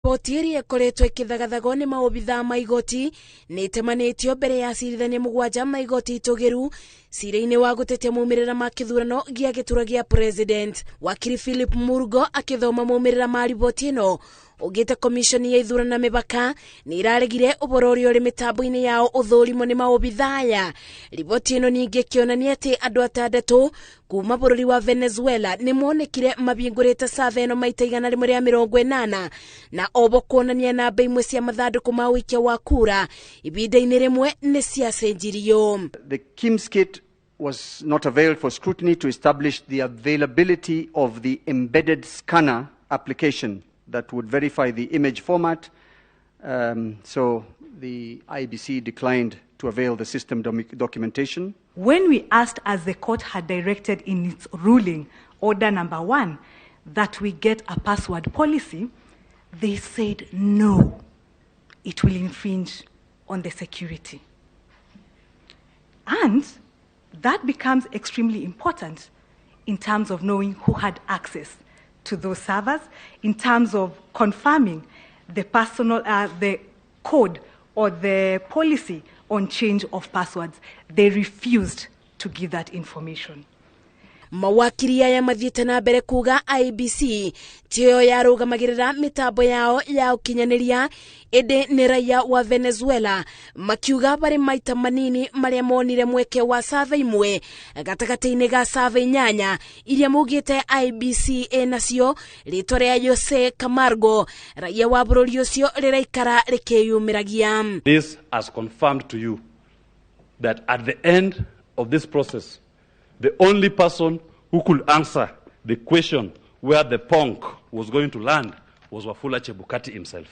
Riboti ĩrĩa ĩkoretwo ĩkĩthagathagwo nĩ maobithaa ma igoti nĩ ĩtemanĩtio mbere ya acirithania 7 ma igoti itũgĩru cira-inĩ wa gũtetia maumĩrĩra ma kĩthurano gĩa gĩturwa gĩa president. Wakiri Philip Murugo akĩthoma maumĩrĩra ma riboti ĩno ugĩte komishoni ya ithurano na mĩbaka nĩ ĩraregire ũhoro ũrĩa ũrĩ mĩtambo-inĩ yao ũthũrimwo nĩ maobithaya. Riboti ĩno ningĩ ĩkĩonania atĩ andũ 6 kuma bũrũri wa Venezuela nĩ monekire mabingũrĩte sava ĩno maita 180 na obo kuonania namba imwe cia mathandũkũ ma ũikia wa kura ibinda-inĩ rĩmwe nĩ ciacenjirio. The KIEMS kit was not availed for scrutiny to establish the availability of the embedded scanner application that would verify the image format. So the IEBC declined to avail the system documentation. When we asked, as the court had directed in its ruling, order number 1, that we get a password policy, they said no, it will infringe on the security. And that becomes extremely important in terms of knowing who had access to those servers, in terms of confirming the personal, the code or the policy on change of passwords. They refused to give that information. Mawakiri aya mathiĩte na mbere kuga IEBC tiyo yarũgamagĩrĩra mĩtambo yao ya ũkinyanĩria ĩndĩ nĩ raia wa Venezuela, makiuga barĩ maita manini marĩa monire mweke wa sava imwe gatagatĩ-inĩ ga sava 8 iria maugĩte IEBC ĩnacio. Rĩtwa rĩa Jose Camargo, raia wa bũrũri ũcio, rĩraikara rĩkĩyumĩragia. This has confirmed to you that at the end of this process, the only person who could answer the question where the punk was going to land was Wafula Chebukati himself.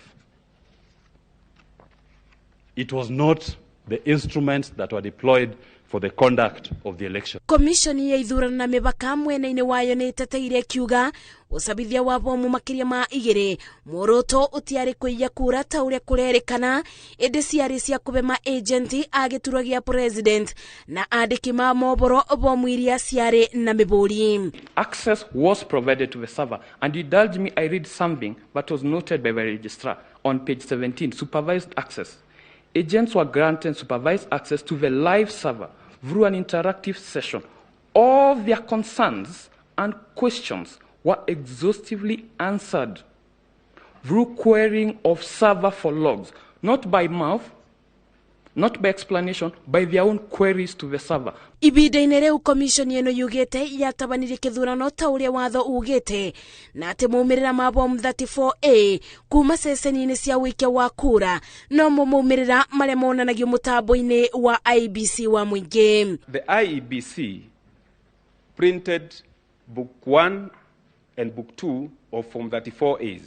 It was not the instruments that were deployed for the conduct of the election. Commission ya ithurano na mĩbaka mwena-inĩ wayo nĩ ĩteteire kiuga ũcabithia wa bomu makĩria ma 2 muoroto ũtiarĩ kũiya kura ta ũrĩa kũrerĩkana, ĩndĩ ciarĩ cia kũbe ma agenti a gĩturwa gĩa president na andĩki ma mohoro bomu iria ciarĩ na mĩbũri. Access was provided to the server, and indulge me, I read something that was noted by the registrar on page 17, supervised access. Agents were granted supervised access to the live server through an interactive session. All their concerns and questions were exhaustively answered through querying of server for logs, not by mouth, not by explanation, by their own queries to the server. Ibinda-inĩ rĩu commission ĩno yugĩte yatabanirie kĩthurano ta ũrĩa watho ugĩte na atĩ maumĩrĩra ma bomu 34A kuma ceceni-inĩ cia ũikia wa kura no mo maumĩrĩra marĩa monanagio mũtambo-inĩ wa IEBC wa mũingĩ. The IEBC printed book 1 and book 2 of form 34As.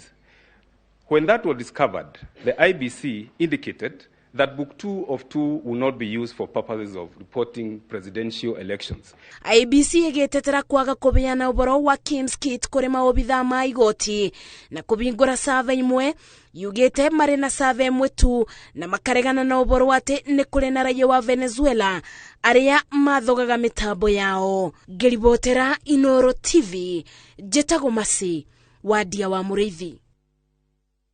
When that was discovered, the IEBC indicated that book 2 of 2 will not be used for purposes of reporting presidential elections. IEBC ĩgĩtetera kwaga kũbeana ũhoro wa KIEMS kit kũrĩ maobithaa ma igoti na kũbingũra sava imwe yugĩte marĩ na sava ĩmwe tu na makaregana na ũhoro atĩ nĩ kũrĩ na raia wa Venezuela arĩa mathogaga mĩtambo yao. Ngĩribotera Inooro TV, njĩtagwo Masi Wadia wa Mũrĩithi.